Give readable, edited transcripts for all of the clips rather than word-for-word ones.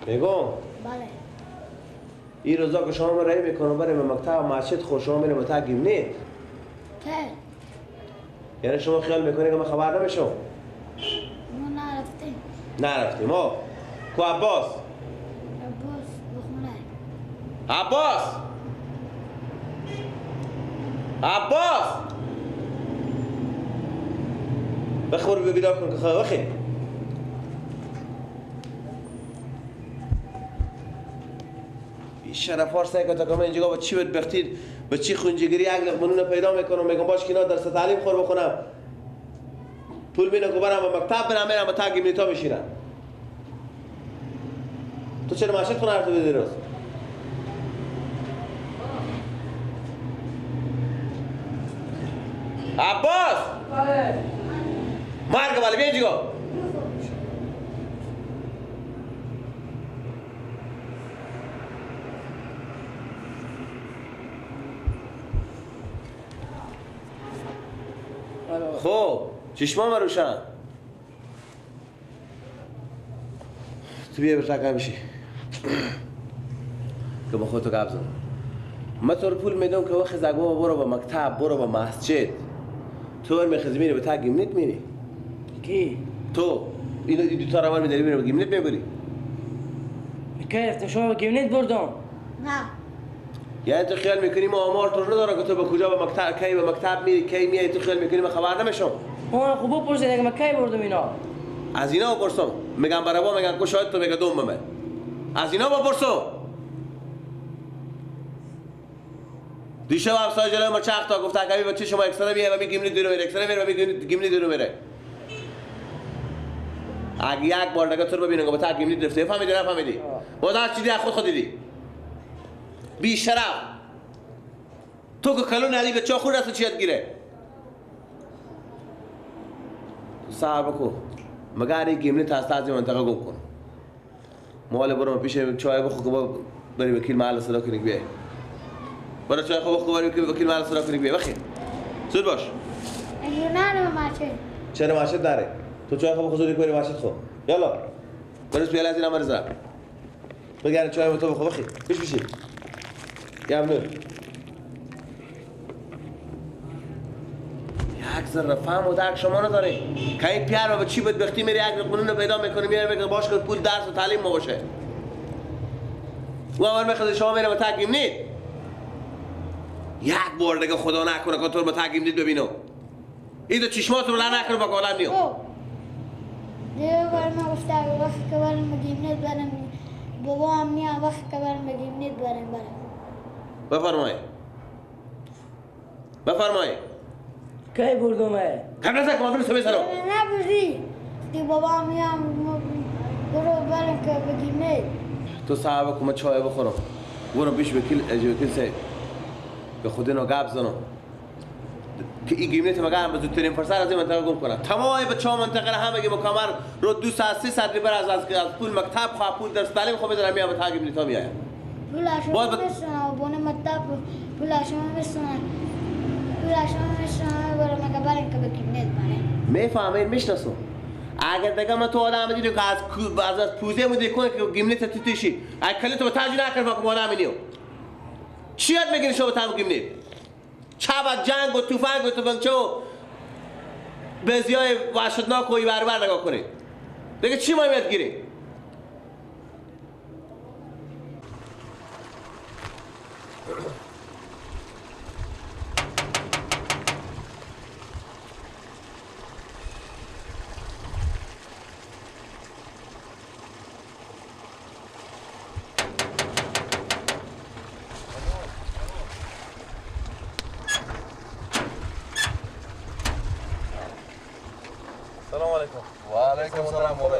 میگم بله. این روزا که شما رای میکنم برای مکتب و مسجد، خود شما میرم تا گیمنیت. که یعنی شما خیال میکنی که من خبر نمیشم؟ ما نرفتیم. نرفتیم. ها کو عباس؟ عباس بخونه. عباس، عباس بخور بیدار کن که خواهی بخیر. شرف فارس که تا که من اینجا با چی بدبختی با چی خونجگیری یک لقمه پیدا میکنم، میگم باش که اینا درس تعلیم خور بخونم، پول میدم که برم به مکتب برم، میرم به تا گیمنیتا میشینم. تو چرا مسجد خونه رفتی بدی روز؟ عباس مرگ بالا بیا اینجا. خب چشما روشن. تو بیا برتر میشی که با خودتو گپ زنم. من تو رو پول میدم که وقت زگوا برو به مکتب، برو به مسجد. تو بر میخزی میری به تا گیمنیت میری. کی؟ تو اینو دو تا رو میداری میری به گیمنیت میبری. کیف شما به گیمنیت بردم؟ نه. یعنی تو خیال میکنی ما آمار تو رو ندارم که تو به کجا به مکتب کی به مکتب میری کی میای؟ تو خیال میکنی من خبر نمیشم؟ ها خوب بپرسید اگه من کی بردم اینا. از اینا بپرسم میگم برای با میگن کو شاید تو میگه دوم من. از اینا بپرسم. دیشب همسایه جلوی ما چرخ تا گفت اگه بچه شما اکسره میه و میگیم دیرو میره، اکسره میره و میگیم دیرو میره. اگه یک بار دیگه تو رو ببینم که با تا گیمنیت رفته، فهمیدی نفهمیدی؟ باز هر چیزی از خود خود دیدی. بی شرف تو که کلون علی به چا خور رفت چیت گیره؟ صاحب کو مگر این گیمنیت از از منطقه گم کن. مال برو پیش چای بخو که با بری وکیل محل صدا کنی بیای. برو چای خو بخو بری وکیل محل صدا کنی بیای. بخیر زود باش. نه مسجد. چرا مسجد داره؟ تو چای خو بخو زود بری مسجد خو. یالا برو پیاله از اینا مرزا. بگیر چای تو بخو بخیر. پیش پیشی. یا ممنون. یک ذره فهم و درک شما نداره که این پیار به چی بدبختی میره، یک قانون رو پیدا میکنه میاره میگه باش که پول درس و تعلیم ما باشه. و اول میخواد شما میره به تاکیم نید. یک بار دیگه خدا نکنه که تو رو به تاکیم نید ببینم. این دو چشمات رو نکنه با عالم نیو. دیگه بار ما گفته وقت که برم بگیم نید برم بابا هم میام وقت که برم بگیم نید برم برم. بفرمایید. بفرمایید. کی بردمه؟ قبل از اینکه تو بزنم. نبردی. دی بابا میام برو برم که بگیم نید. تو صاحب که من چای بخورم. برو پیش وکیل وکیل صاحب. به خود اینو گپ زنم. که این گیمنیت مگر به زودترین فرصت از این منطقه گم کنم. تمام بچه‌ها منطقه را همگی مکمل رو 2 ساعت 3 ساعت بر از پول مکتب خواه پول درس تعلیم خو میذارم میام تا گیمنیت ها میایم. پول شما میسونه بونه مکتب پول شما میسونه پول شما میسونه برو مگه برم که بگیم نید برم. میفهمین میشناسم. اگر دیگه من تو آدم دیدم که از پوزه مودی کنه که گیمنیت تو توشی. اگه کلی تو به تاج نکرد که آدم نیو. چی یاد میگیری شما تا گیمنیت؟ چه جنگ و تفنگ و تفنگچه و بزیای وحشتناک و بربر نگاه کنید. دیگه چی ما یاد گیریم؟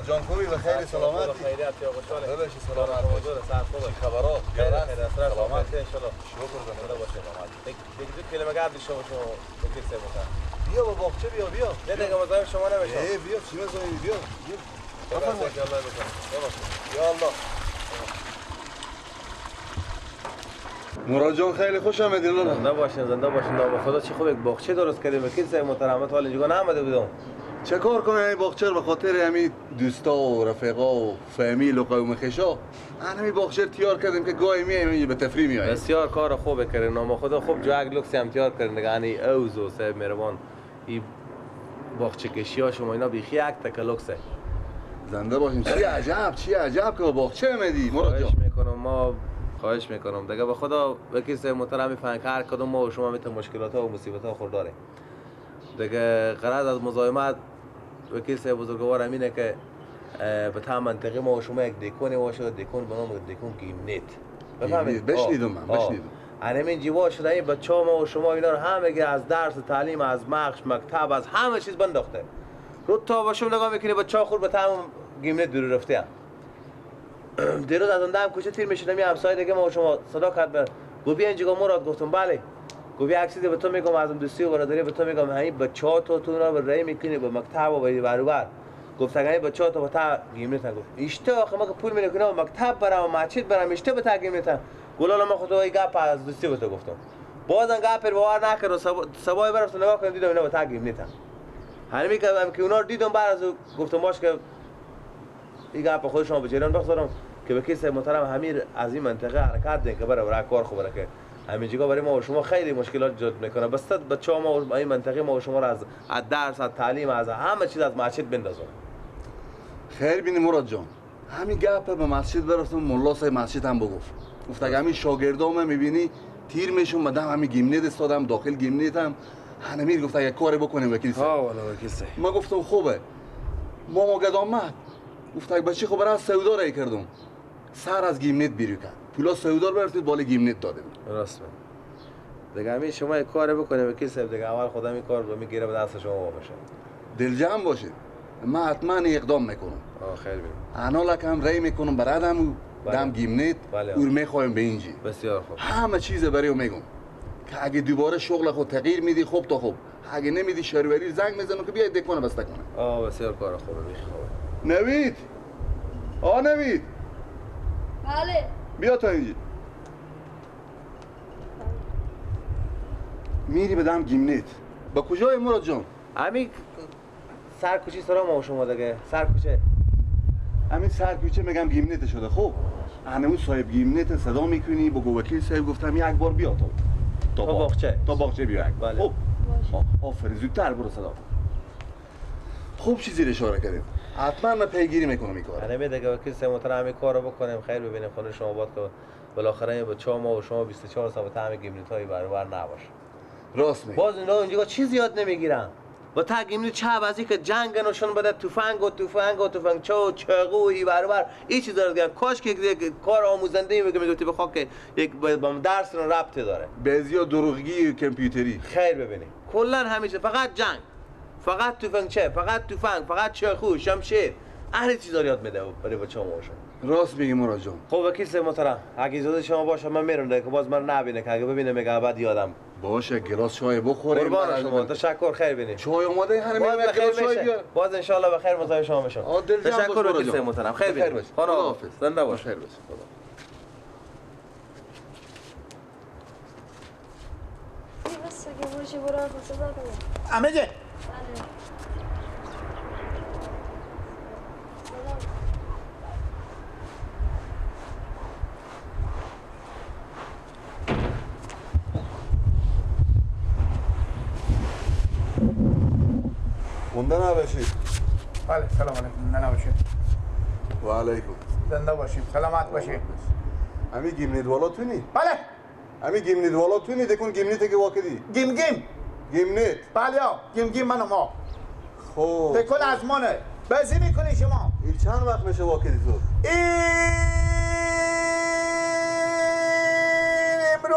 جان خوبی و خیلی سلامتی. خیریت یا خوشحال. داداش سلامت. خوبه. خبرات؟ خیر خیر سلامت. ان شاء الله. شکر زنده باشه. سلامت. یک دو کلمه گپ شما شما وکیل صاحب بیا با باغچه بیا بیا. نه دیگه مزاحم شما نمیشم. ای بیا چی مزاحمی بیا. بیا. بفرمایید. الله بکنه. یا الله. مراد جان خیلی خوش آمدید. زنده باشین زنده باشین. به خدا چی خوب یک باغچه درست کردیم. وکیل صاحب محترم حال اینجا نآمده بودم. چه کار کنم این باغچه به خاطر همین دوستا و رفیقا و فامیل و قوم خویشا همین باغچه تیار کردیم که گاهی میایم به تفریح میایم. بسیار کار خوبه کردین، نام خدا خوب جای لوکس هم تیار کردین دیگه. یعنی اوزو صاحب مهربان این باغچه کشی ها شما اینا بیخی یک تک لوکسه. زنده باشیم. چی عجب، چی عجب که باغچه اومدی مراد جان. خواهش میکنم، ما خواهش میکنم دیگه. به خدا وکیل صاحب محترم میفهمن که هر کدوم ما و شما میتون مشکلات ها و مصیبت ها خورداره دیگه. غرض از مزاحمت وکیل صاحب بزرگوار همینه که به تا منطقه ما و شما یک دیکون باشه، دیکون به نام دیکون گیمنیت. بفهمید؟ بشنیدم من، بشنیدم. همین جیوا شده این بچه‌ها ما و شما اینا رو همه از درس تعلیم، از مخش مکتب، از همه چیز بنداخته. رو تا باشم نگاه میکنی بچه‌ها خور به تمام گیمنیت بیرون رفته. دیروز از اون دم کوچه تیر میشدم، یه همسایه دیگه ما و شما صدا کرد بر گفت بیا اینجا. مراد گفتم بله. گفت یک چیزی به تو میگم، از دوستی و برادری به تو میگم، همین بچه‌ها تو اونا رو رای میکنی به مکتب و به برابر. گفت اگه بچه‌ها تو تا گیمنیت گفت اشته آخه ما که پول میکنم مکتب برم و مسجد برم اشته به تا گیمنیت. گلالا ما خود ای گپ از دوستی به تو گفتم. بازم گپ باور نکرد و صبح برفتم نگاه کردم دیدم اینا به تا گیمنیت. همین که اونا رو دیدم بعد از گفتم باش که این گپ خودشون به جریان بگذارم که به کیس محترم امیر از این منطقه حرکت ده که برای کار خوب برای که همین جگاه برای ما و شما خیلی مشکلات ایجاد میکنه. بس بچه‌ها ما و این منطقه ما و شما رو از درس، از تعلیم، از همه چیز، از مسجد بندازن. خیر بینی مراد جان، همین گپ به مسجد برفتم، ملا صاحب مسجد هم بگفت، گفت اگه همین شاگردام میبینی تیر میشون مدام همین گیمنیت استادم داخل گیمنیت هم همین گفت اگه کاری بکنیم وکیل صاحب. ها والا وکیل صاحب. ما گفتم خوبه. ماما گدامت گفت اگه بچه خب برای سودا رای کردم سر از گیمنیت بیرون کرد، پولا سودار برفتید بالا گیمنیت دادیم. راست میگی دیگه. همین شما یک کار بکنیم وکیل صاحب دیگه، اول خودم این کار رو میگیره به دست شما باشه. دلجمع باشید، من حتما اقدام میکنم. خیر ببین. انا لکم رای میکنم برادم دم گیمنیت اور میخوایم به اینجی. بسیار خوب. همه چیز برای میگم که اگه دوباره شغل خود تغییر میدی خوب تا خوب، اگه نمیدی شهریوری زنگ میزنم که بیاید دکان بسته کنه. بسیار کار خوبه، بیخی خوبه. نوید، نوید. بله. بیا تا اینجا. میری به دم گیمنیت. با کجای مراد جان؟ همین سر کوچه سرا ما شما دیگه، سر کوچه. همین سر کوچه میگم گیمنیت شده. خب اون صاحب گیمنیت صدا میکنی بگو وکیل صاحب گفتم یک بار بیا تا باغچه. تا باغچه بیا. بله. خب آفرین، زودتر برو صدا. خوب چیزی رو اشاره کردیم. حتما من پیگیری میکنم این کارو. همین دیگه وکیل صاحب محترم همین کارو بکنیم خیر ببینیم خونه شما باد که بالاخره این بچه‌ها ما و شما 24 ساعت همه گیمنیت‌های برابر نباشه. راست میگی. باز اینا اونجا چیز یاد نمیگیرن. با تا گیمنیت چه بازی که جنگ نشون بده، تفنگ و تفنگ و تفنگچه و چاقو و این برابر این چیزا رو دیگه. کاش که یک کار آموزنده میگه میگفتی به خاک یک با درس رو ربط داره. بعضیا دروغگی کامپیوتری. خیر ببینیم. کلا همیشه فقط جنگ. فقط تفنگچه، فقط تفنگ، فقط چاقو، شمشیر، هر چیزا رو یاد میده برای بچه‌ها ماشون. راست میگی مراد جان. خب وکیل صاحب محترم، اگه اجازه شما باشه من میرم دیگه، باز من نبینه که اگه ببینه میگه بعد یادم. باشه گلاس چای بخوریم. قربان شما، تشکر، خیر بینیم. چای آماده همین میگم گلاس چای بیار. باز ان شاء الله بخیر مزاحم شما بشم. تشکر وکیل صاحب محترم، خیر بینیم. خداحافظ. زنده باش. خیر باش. خدا. بس که باشه برو صدا کنم. عمه مونده نباشید. بله سلام علیکم. مونده نباشید. و علیکم. زنده باشید، سلامت باشید. همین گیمنیت والا تونی؟ بله. همین گیمنیت والا تونی دکون گیمنیت که واکدی؟ گیم گیم. گیمنیت. بله گیم گیم منو ما. خب. دکون از مانه. بازی میکنی شما. این چند وقت میشه واکدی تو؟ این امرو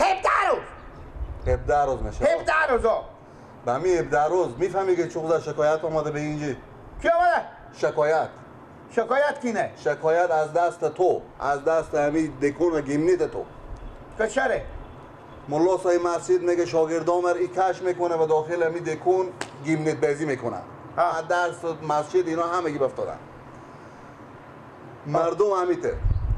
17 روز. 17 روز میشه. 17 روز. به همین 17 روز میفهمی که چقدر شکایت آمده به اینجا؟ کی آمده؟ شکایت. شکایت کینه؟ شکایت از دست تو، از دست همین دکون و گیمنیت تو. که چره؟ ملا صاحب مسجد میگه شاگردام ای کش میکنه و داخل همین دکون گیمنیت بازی میکنن. از درس مسجد اینا همگی افتادن. مردم همیته.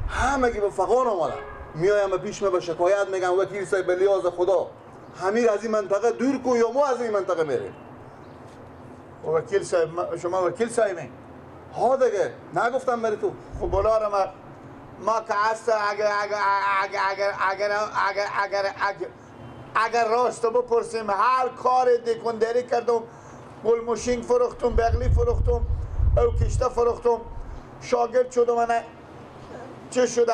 همگی به فغان آمدن. میایم به پیش من به شکایت میگن وکیل صاحب به لیاز خدا همین از این منطقه دور کو یا ما از این منطقه میریم. وکیل صاحب، شما وکیل صاحبین؟ ها دیگه، نگفتم بری تو. خب بلا ما که هست اگر اگر اگر اگر اگر اگر اگر اگر اگر راست بپرسیم هر کار دکانداری کردم، گل ماشین فروختم، بغلی فروختم، او کشته فروختم، شاگرد شدم، من چه شده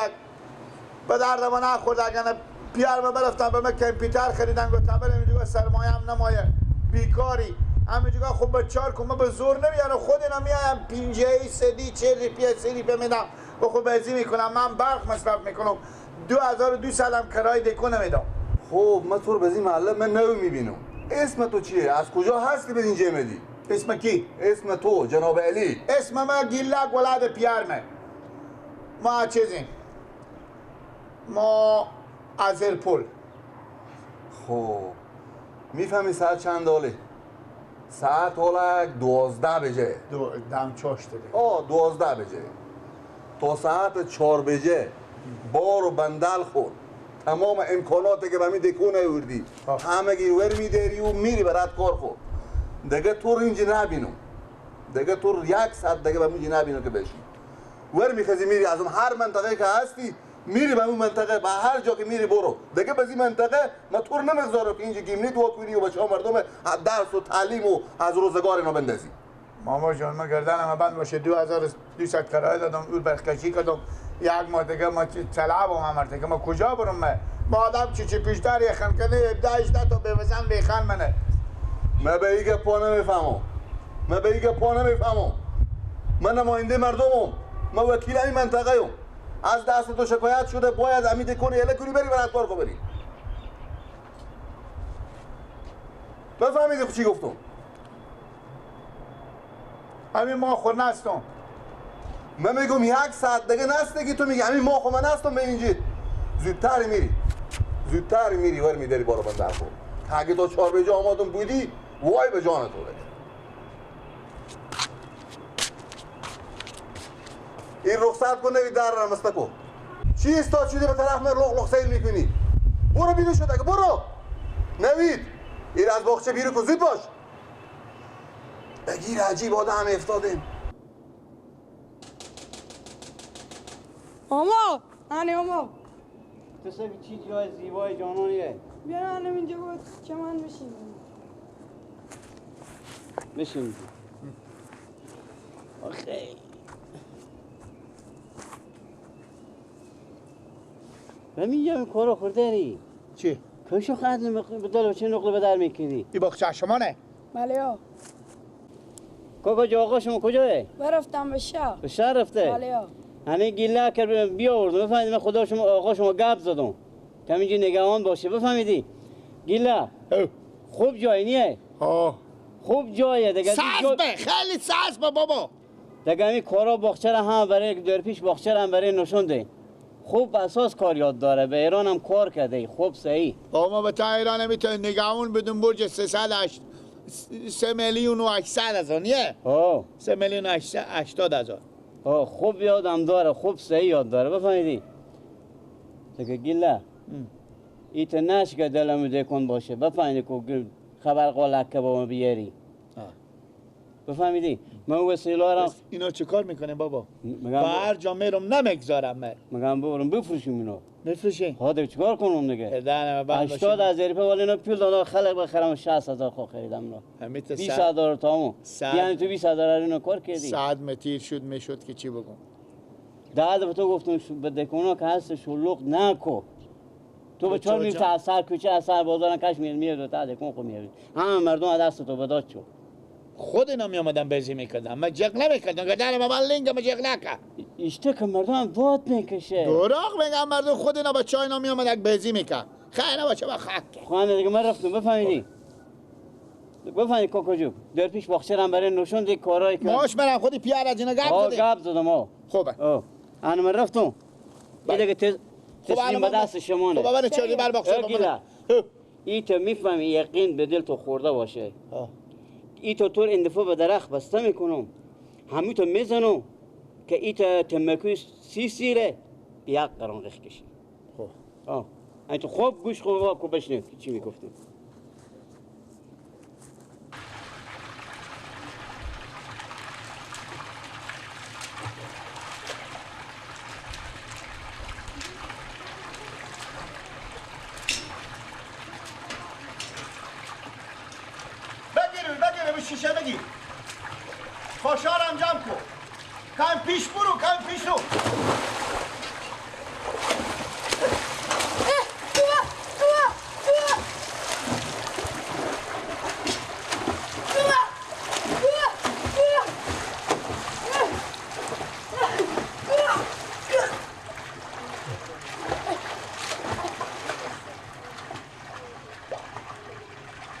به درد من نخورد. اگر پیار ما برفتم به من کامپیوتر خریدن، گفتم برم اینجا سرمایه هم نمایه، بیکاری همینجا. خب بچار کن، من به زور نمیارم، خود اینا میایم 50 سدی 40 روپیه 30 روپیه میدم و خب بازی میکنم. من برق مصرف میکنم، 2200 هم کرای دکون میدم. خب من تو رو به این محله من نو میبینم. اسم تو چیه؟ از کجا هستی به اینجا میدی؟ اسم کی؟ اسم تو جناب علی. اسم من گیلک ولاد پیارمه. ما چیزیم؟ ما از پل. خب میفهمی ساعت چند حاله؟ ساعت حالا 12 بجه. دم چاشت دیگه. 12 بجه تا ساعت 4 بجه بار و بندل خور، تمام امکاناتی که به می دکون آوردی همگی ور میداری و میری برات کار خور. دیگه تو رو اینجا نبینم، دیگه تو رو یک ساعت دیگه به اینجا نبینم که بشی ور میخزی میری از اون هر منطقه که هستی میری به اون منطقه، به هر جا که میری برو. دیگه به این منطقه من تو رو نمیگذارم که اینجا گیمنی تو کنی و بچه‌ها مردم درس و تعلیم و از روزگار اینا بندازی. ماما جان من گردنم بند باشه، 2200 کرایه دادم، اون برقکشی کردم، یک ماه دیگه ما طلبم هم دیگه ما کجا برم؟ ما آدم چی چی پیشتر یخن کنه 17 18 تا بوزن بیخن منه. من به این گپا نمیفهمم، من به این گپا نمیفهمم. من نماینده مردمم، من وکیل این منطقه ام. از دست تو شکایت شده، باید امید کنی یله کنی بری برات کار بری. بفهمیدی چی گفتم؟ همین ما خور نستم. من میگم یک ساعت دیگه نستگی، تو میگی همین ما خو من نستم. به اینجا زودتر میری، زودتر میری ور میداری بارو بندر خور. اگه تا 4 بجه آمادم بودی وای به جان تو. این رخصت کن نوید در رمسته کن. چی استاد شدی به طرف من لغ لغ سیل میکنی؟ برو بیرون شد اگه برو نوید. این از باغچه بیرون کن، زود باش. بگیر عجیب آدم افتادیم. آما آنه آما تو سبی چی جای زیبای جانانیه. بیا آنم اینجا بود چمن بشین بشین. آخه من میگم کارو خوردنی چی؟ کشو خدل بدل چه نقل بدر میکنی؟ ای باغچه شما نه؟ بله ها. کاکا جا آقا شما کجاه؟ برفتم به شهر. به شهر رفته؟ بله ها. همه گیله کرد بیاوردم بفهمیدی. من خدا شما آقا شما گپ زدم که همینجا نگهان باشه بفهمیدی. گیله خوب جای نیه؟ ها خوب جایه دیگه. سسبه خیلی سسبه بابا. دیگه همین کارا باغچه را هم برای در پیش باغچه را هم برای نشونده. خوب اساس کار یاد داره، به ایران هم کار کرده، خوب صحیح. با ما به تا ایران میتونه نگهون بدون برج 3,800,000 نیه؟ ها 3,080,000. ها خوب یادم داره، خوب صحیح یاد داره بفهمیدی. دیگه گیله ایت نش که دلم دکون باشه بفهمیدی که خبر قالک که با ما بیاری. بفهمیدی؟ من وسیله را اینا چه کار میکنه بابا؟ با هر جا میرم نمیگذارم من. میگم ببرم بفروشیم اینا. بفروشیم؟ ها دیگه چیکار کنم دیگه؟ 80,000 روپیه ولی اینا پول دادن خلق بخرم 60,000 خو خریدم اینا. 20,000 تامو. یعنی تو 20,000 اینو کار کردی. 100 متر شد میشد که چی بگم؟ ده دفعه تو گفتم به دکونا که هست شلوغ نکو. تو به چهار میفته از سر کوچه از سر بازار کش میاد تا دکون خو میاد. همه مردم از دست تو بداد شد. خود اینا می آمدن بازی میکردن، من جق نمیکردم، گفتم بابا لینگ من جق نکن. ایشته که مردم داد میکشه. دروغ میگم مردم خود اینا بچه اینا می آمدن بازی میکرد. خیر بچه با خاک. خانه دیگه من رفتم بفهمیدی. بفهمی کاکا جو در پیش باغچه رم برای نشون دی کارایی که ماش منم خودی پیار از اینا گپ زدی. گپ زدم ها. خوبه. انا من رفتم. دیگه تسلیم به دست شما نه. خب بابا چه بر باغچه. ای تو میفهمی یقین به دل تو خورده باشه. ای تو طور این دفعه به درخت بسته میکنم، همین تو میزنم که ای تو تمکوی سی سیره یک قران رخ کشی. خب تو خوب گوش خوب کو بشنو چی میگفتم. بگیر به شیشه بگیر. خوشحالم جمع کن. کم پیش برو کم پیش رو.